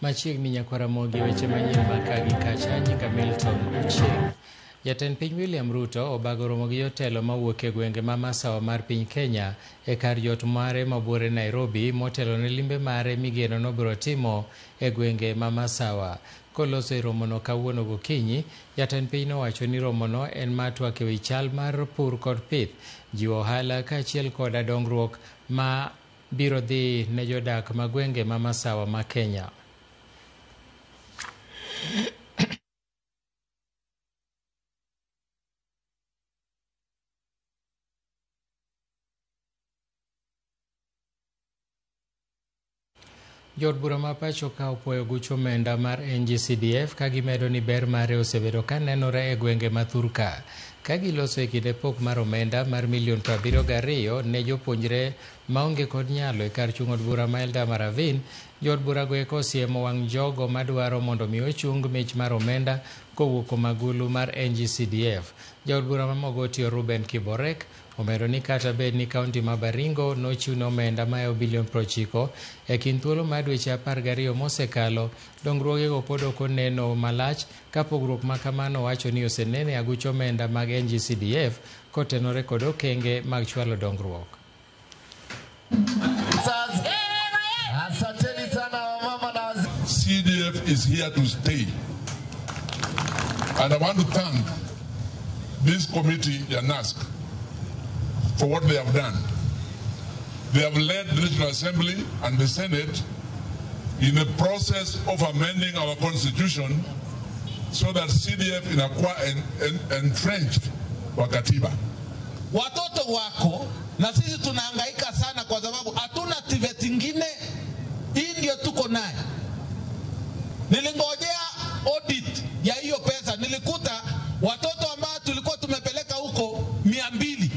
Machiegni nyakwar Ramogi weche manyien ma ka gi kacha nyinga Milton Ochieng. Jatend piny William Ruto obago romo gi jotelo mawuok e gwenge ma masawa mar piny Kenya e kar jot mare mabuore Nairobi motelo ne limbe mare migeno nobiro timo e gwenge ma masawa. Koloso e romono kawuono gokinyi, jatend piny nowacho ni romono en mar twak ewi chal mar pur kod pith, jiwo ohala kaachiel koda dongruok ma biro dhi ne jodak ma gwenge ma masawa ma Kenya. Jood bura ma pacho ka opuoyo guch omenda mar NGCDF ka gimedo ni ber mare osebedo ka nenore e gwenge ma thurka. Ka giloso e kinde pok mar omenda mar milion 72 ne jopuonjre maonge kod nyalo e kar chung' od bura ma Eldama Ravine, jood bura go eko osiemo wang' jogo madwaro mondo mi ochung mich mar omenda kowuok kuom agulu mar NGCDF. Jaod bura ma Mogotio Ruben Kiborek omedo ni kata bed ni kaunti ma Baringo nochiwne omenda mahewo bilion 90 e kind thuolo mar dweche 12 mosekalo, dongruogego pod ok oneno malach ka pogruok ma kamano wacho ni osenene e aguch omenda mag NGCDF kotenore kod okenge mag chwalo dongruok. Asanteni sana wamama na wazee. CDF is here to stay. And I want to thank this committee, ya NASC, for what they have done. They have led the National Assembly and the Senate in the process of amending our constitution so that CDF inakuwa entrenched kwa katiba. Watoto wako na sisi tunahangaika sana kwa sababu hatuna TVET ingine, hii ndio tuko naye. Nilingojea audit ya hiyo pesa, nilikuta watoto ambao tulikuwa tumepeleka huko 200.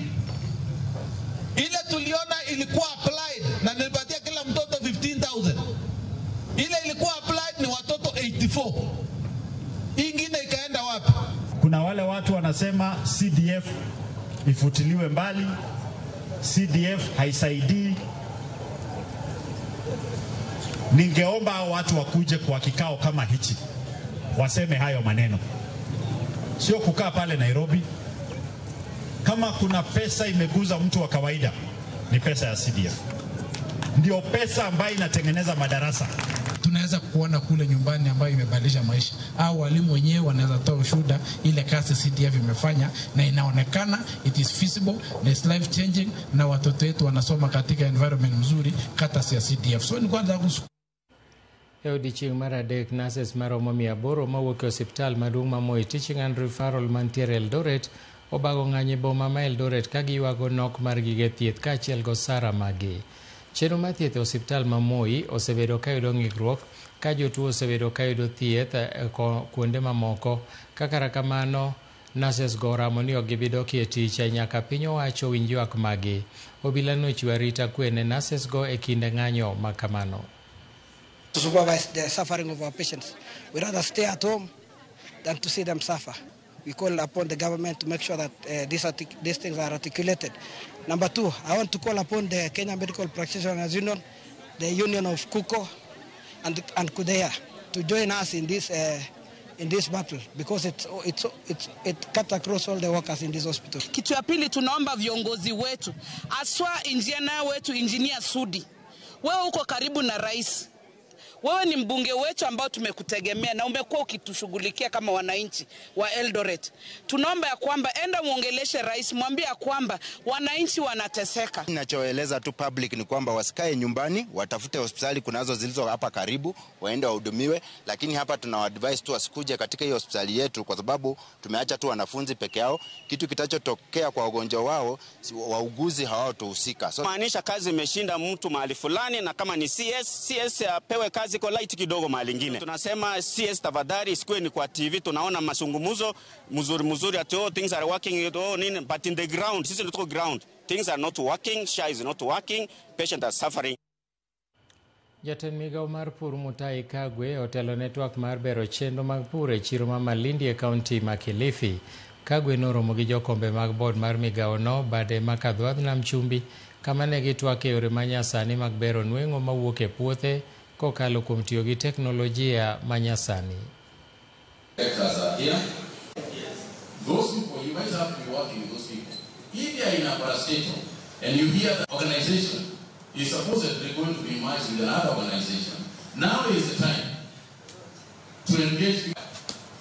Ile tuliona ilikuwa applied na nilipatia kila mtoto 15,000. Ile ilikuwa applied ni watoto 84. Ingine ikaenda wapi? Kuna wale watu wanasema CDF ifutiliwe mbali, CDF haisaidii. Ningeomba hao watu wakuje kwa kikao kama hichi waseme hayo maneno, sio kukaa pale Nairobi. Kama kuna pesa imeguza mtu wa kawaida ni pesa ya CDF, ndio pesa ambayo inatengeneza madarasa. Tunaweza kuona kule nyumbani ambayo imebadilisha maisha, au walimu wenyewe wanaweza toa ushuhuda ile kazi CDF imefanya, na inaonekana it is feasible na it's life changing, na watoto wetu wanasoma katika environment mzuri kata ya CDF. So ni kwanza E odiechieng' mar adek, nurses maromo 800 mawuok e osiptal maduong' ma Moi Teaching and Referral mantiere Eldoret obago ng'anyo e boma ma Eldoret ka giywago nok mar gige thieth kaachiel gi osara maggi. Chenro mar thieth e osiptal ma Moi osebedo ka yudo ng'ikruok ka jotuo osebedo ka yudo thieth kuonde mamoko. Ka kara kamano, nurses go oramo ni ok gibi dok e tich nyaka piny owacho winj ywak maggi. Obila nochiwo arita kwe ne nurses go e kinde ng'anyo ma kamano. To supervise the suffering of our patients. We rather stay at home than to see them suffer. We call upon the government to make sure that these things are articulated. Number two, I want to call upon the Kenya Medical Practitioners Union, the Union of KUKO and KUDHEIHA to join us in this battle, because it cuts across all the workers in this hospital. Kitu ya pili, tunaomba viongozi wetu, aswa injinia wetu, Injinia Sudi, wewe uko karibu na rais. Wewe ni mbunge wetu ambao tumekutegemea na umekuwa ukitushughulikia kama wananchi wa Eldoret. Tunaomba ya kwamba enda muongeleshe rais, mwambie ya kwamba wananchi wanateseka. Ninachoeleza tu public ni kwamba wasikae nyumbani, watafute hospitali kunazo zilizo hapa karibu, waende wahudumiwe, lakini hapa tuna advise tu wasikuje katika hiyo hospitali yetu kwa sababu tumeacha tu wanafunzi peke yao. Kitu kitachotokea kwa wagonjwa wao, wauguzi hawatohusika. So, maanisha kazi imeshinda mtu mahali fulani, na kama ni CS, CS apewe kazi kwa light kidogo mahali ingine. Tunasema CS tafadhali isikuwe ni kwa TV tunaona mazungumzo mzuri mzuri ati oh things are working oh nini, but in the ground, sisi ndio tuko ground, things are not working, SHA is not working, patients are suffering. Jatend migao mar pur Mutahi Kagwe otelo ne twak mar bero chenro mag pur e chiro ma Malindi e kaunti ma Kilifi. Kagwe noromo gi jokombe mag board mar migawono bade ma Kadhwadh Nam Chumbi kama ne gitwak e yore manyasani mag bero nweng'o mawuok e puothe kokalo kuom tiyo gi teknolojia manyasani. Those people, you might have to be working with those people. If they are in a parastatal and you hear the organization is supposedly going to be merged with another organization, now is the time to engage.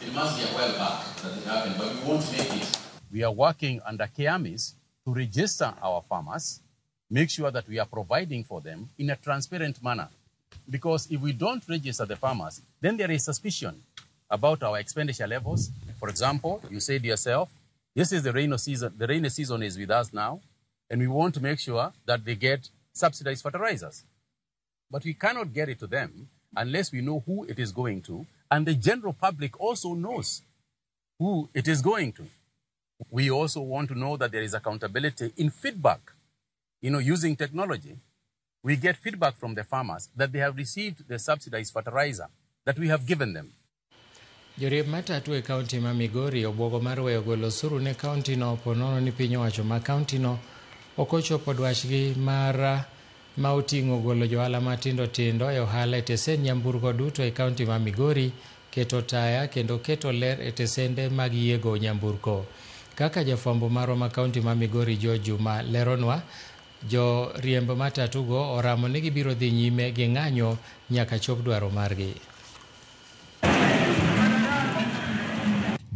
It must be a while back that it happened, but we want to make it. We are working under KEAMIS to register our farmers, make sure that we are providing for them in a transparent manner. Because if we don't register the farmers, then there is suspicion about our expenditure levels. For example, you said yourself, this is the rainy season. The rainy season is with us now, and we want to make sure that they get subsidized fertilizers. But we cannot get it to them unless we know who it is going to, and the general public also knows who it is going to. We also want to know that there is accountability in feedback. You know, using technology, we get feedback from the farmers that they have received the subsidized fertilizer that we have given them. Joriemb matatu e kaunti ma Migori obwogo mar weyo golo osuru ne kaunti no ponono ni piny owacho ma kaunti no ok ochopo dwachgi mar ma oting'o golo johala matindo tindo e ohala e tesen nyamburko duto e kaunti ma Migori, keto taya kendo keto ler e tesende mag yiego nyamburko. Kaka jafwambo marwa ma kaunti ma Migori George Juma leronwa, joriemb matatugo oramo ni gibiro dhi nyime gi ng'anyo nyaka chop dwaro margi.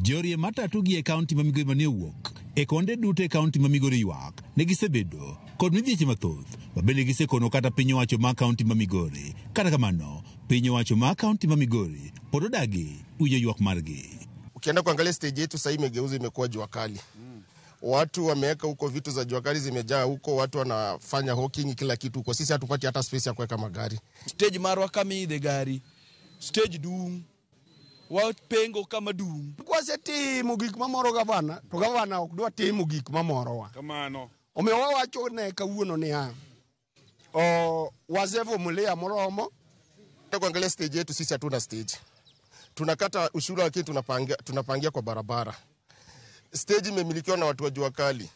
Joriemb matatu gi e kaunti ma Migori mane owuok e konde duto e kaunti ma Migori ywak ne gisebedo kod midhieche mathoth ma bende gisekono kata piny owacho ma kaunti ma Migori. Kata kamano, piny owacho ma kaunti ma Migori pod odagi winjo ywak margi. Ukienda kuangalia stage yetu sasa imegeuza, imekuwa jua kali. Watu wameweka huko vitu za jua kali zimejaa huko, watu wanafanya hawking kila kitu huko. Sisi hatupati hata space ya kuweka magari. Stage marwa kama idhe gari, stage dung, wapengo kama dung. Kwasetimo gik mamoro gavana, to gavana ok dwa timo gik mamorowa. Kamano. Omiyo wawacho ne kawuono niya, wasevumilia moromo. Kuangalia stage yetu sisi hatuna stage. Tunakata ushuru lakini tunapangia kwa barabara. Stage imemilikiwa na watu wa jua kali.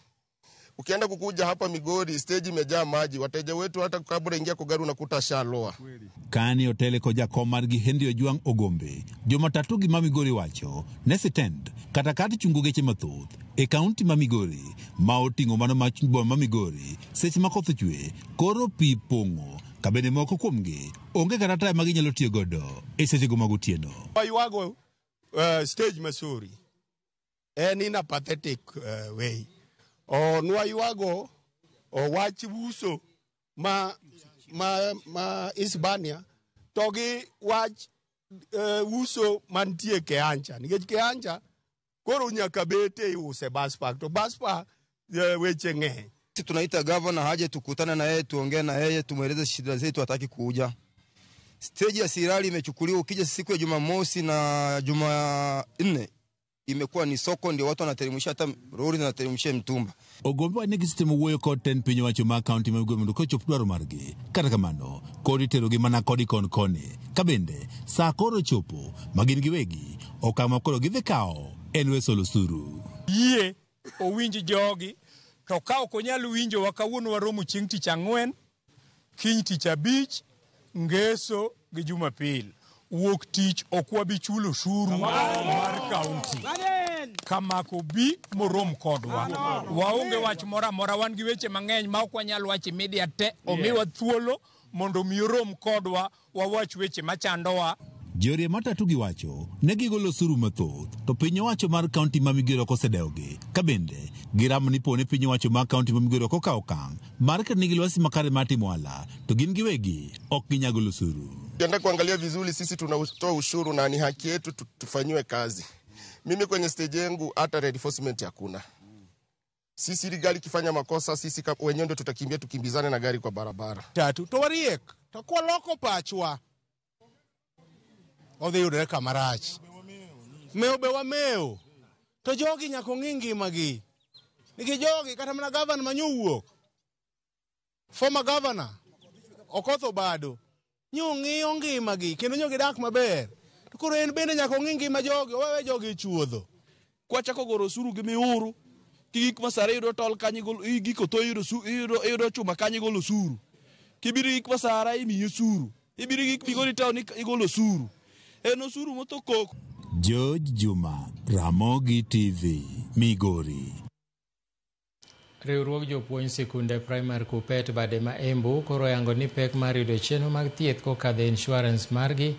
Ukienda kukuja hapa Migori, stage imejaa maji. Wateja wetu hata kabla ingia kwa gari unakuta shaloa. Kani otele kod jakom margi Henry Ojwang' Ogombe, jomatatu gi ma Migori wacho ne sitend kata kat chungo geche mathoth e kaunti ma Migori ma oting'o mano ma boma ma Migori seche ma koth ochwe koro pi pong'o kabende moko kuomgi onge kata taya ma ginyalo tiyo godo e sechego mag otieno. Waywago stage Masuri en in a pathetic way. Nwaywago wach uso ma Hispania to gi wach uso mantie Keancha nikech Keancha koro nyaka bete iuse bus park to bus park weche ng'eny. Tunaita governor haje tukutane na yeye tuongee na yeye tumweleze shida zetu, hataki kuja. Stage ya Sirari imechukuliwa, ukija siku ya Jumamosi na Jumanne imekuwa ni soko, ndio watu wanateremsha hata lori zinateremsha mtumba. Ogombe ne gisetemo wuoyo kod tend piny owacho ma kaunti ma Migori mondo kochop dwaro margi. Kata kamano, kod iterogi mana kodi kon koni. Kabende, saa koro chopo ma gin giwegi okang' ma koro gidhi kawo en we solo osuru. Yie owinj jogi to ka ok onyal winjowa kawuono waromo chieng' tich ang'wen, kiny tich abich, ngeso gi Jumapil. Wuok tich ok wabi chulo osuru mar kaunti. Kamako bi morom kodwa. Waonge wach moro amora, wan gi weche mang'eny ma ok wanyal wacho e media te. Omiwa thuolo mondo mi orom kodwa wawach weche machandowa. Joriemb matatu giwacho ne gigolo osuru mathoth to piny owacho mar kaunti ma Migori ok osedewogi. Kabende giramo ni pone piny owacho mar kaunti ma Migori ok okawo okang' mar keto nigi lwasi makare mar timo ohala to gin giwegi ok ginyal golo osuru. Ukienda kuangalia vizuri, sisi tunatoa ushuru na ni haki yetu tufanyiwe kazi. Mimi kwenye stage yangu hata reinforcement hakuna. Sisi ili gari kifanya makosa sisi wenyewe ndio tutakimbia tukimbizane na gari kwa barabara. Tatu to wariek to kwa loko pachwa odhi yudore kama rach. Mewo be wamewo. To jogi nyaka ong'i ngimagi. Nikech jogi kata mana gavana manyowuok, former governor Okoth Obado, nyong'iyo ngimagi kendo nyo gidak maber. To koro en bende nyaka ong'i ngima jogi, owewe jogi e chuodho. Kwachako goro osuru gi miuru, gi gik ma sare iyudo tol kanyo giko to iyudo chuma kanyo igolo osuru. Kibiro gik ma sara imiyi osuru. Ibiro gi Migori town igolo osuru. En osuru motho koko. George Juma, Ramogi TV, Migori. Riwruog jopuonj sikunde primary Kuppet bade ma Embu koro yango ni pek mar yudo chenro mag thieth kokadho e insurance margi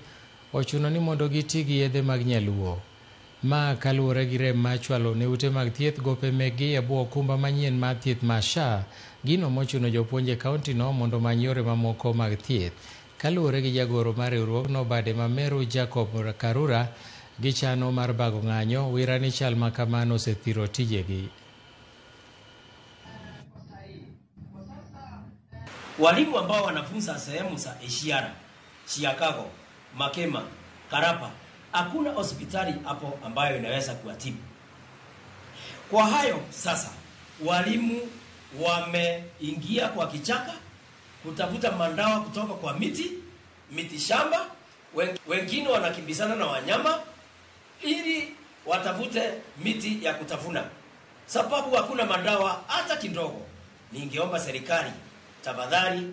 ochuno ni mondo giti gi yedhe mag nyaluo. Ma kaluwore gi rem mar chwalo ne ute mag thieth gope mekgi e bwo okumba manyien mar thieth mar SHA, gino mochuno jopuonj e kaunti no mondo omany yore mamoko mag thieth. Kaluwore gi jagoro mar riwruogno bade ma Meru Jacob Karura, gichano mar bago ng'anyo wira ni chal ma kamano osethiro tijegi. Walimu ambao wanafunza sehemu za Ishiara, Chiakago, Makema, Karapa, hakuna hospitali hapo ambayo inaweza kuwatibu. Kwa hayo sasa, walimu wameingia kwa kichaka kutafuta mandawa kutoka kwa miti, miti shamba, wengine wanakimbizana na wanyama ili watafute miti ya kutafuna, sababu hakuna mandawa hata kidogo. Ningeomba serikali tafadhali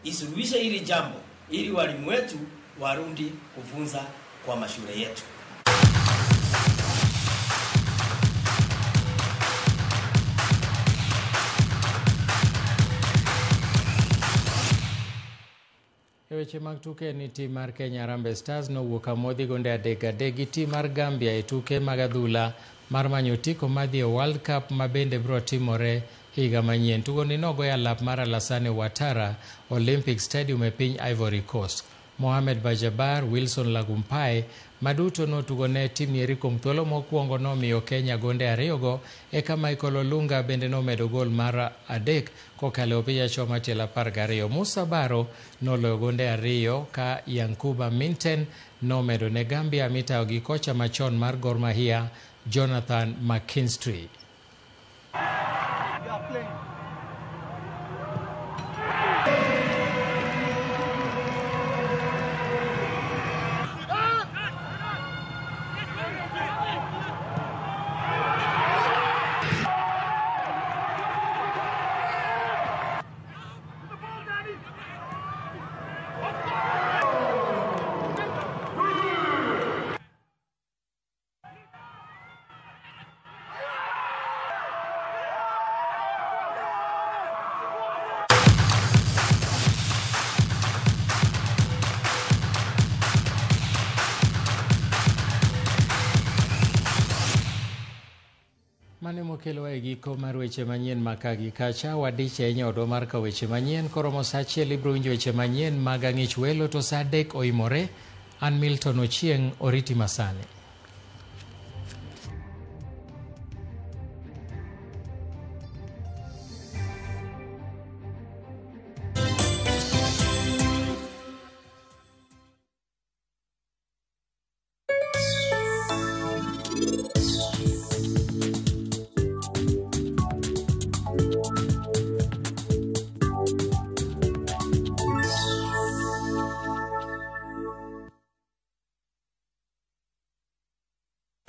isuluhishe hili jambo ili walimu wetu warudi kufunza kwa mashule yetu. E weche mag tuke ni tim mar Kenya Harambee Stars nowuok amodhi gonde 3-3 gi tim mar Gambia e tuke mag adhula mar manyo otiko madhi e World Cup ma bende biro timore higa manyien. Tugo ni nogo e alap mar Alassane Ouattara Olympic Stadium e piny Ivory Coast. Mohamed Bajabar, Wilson Lagumpai maduto notugo ne tim eri kuom thuolo mokwongo nomiyo Kenya gonde 2 go eka Michael Olunga bende nomedo gol mar 3 kokalo e opich achoma tielo 12. Musa Barrow noloyo gonde 2 ka Yankuba Minten nomedo ne Gambia mitayo gi kocha machon mar Gor Mahia Jonathan McKinstry. Mane mokelowa e giko mar weche manyien maka gi kacha wadich ahinya odwa mar kawo weche manyien koromo saa 1 ibiro winjo weche manyien mag ang'ich welo to saa 3 oimore. An Milton Ochieng' oriti masani.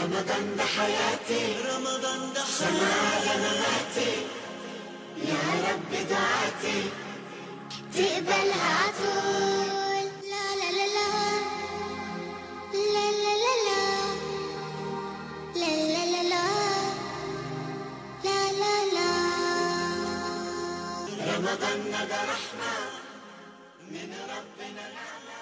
رمضان ده حياتي، رمضان ده حياتي، مماتي، يا رب دعاتي تقبلها عطول. لا لا لا لا لا لا لا لا لا لا لا لا لا لا. رمضان ده رحمة من ربنا نعمة.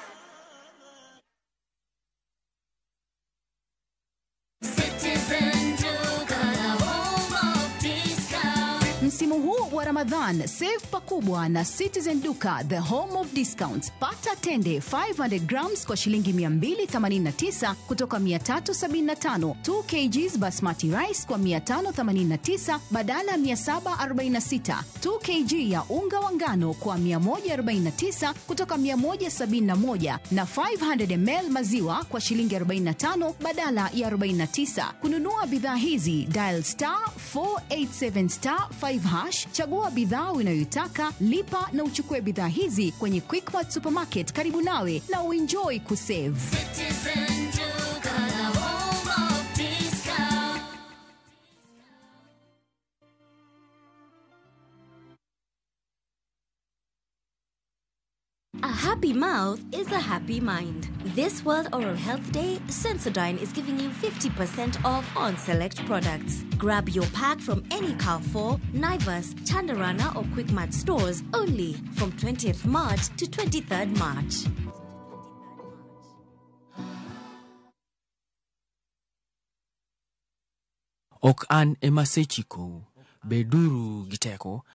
Msimu huu wa Ramadhan, save pakubwa na Citizen Duka, the home of discounts. Pata tende 500 grams kwa shilingi 289 kutoka 375, 2 kgs basmati rice kwa 589 badala 746, 2 kg ya unga wa ngano kwa 149 kutoka 171 na 500 ml maziwa kwa shilingi 45 badala ya 49. Kununua bidhaa hizi dial star 487 star 5 hash, chagua bidhaa unayoitaka, lipa na uchukue bidhaa hizi kwenye Quickmart Supermarket karibu nawe na uenjoy kusave. Citizen Duka, the home of discount. A happy mouth is a happy mind. This World Oral Health Day, Sensodyne is giving you 50% off on select products. Grab your pack from any Carrefour, Naivas, Chandarana or Quickmart stores only from 20th March to 23rd March. Ok an ema asechikou, beduru gi teko.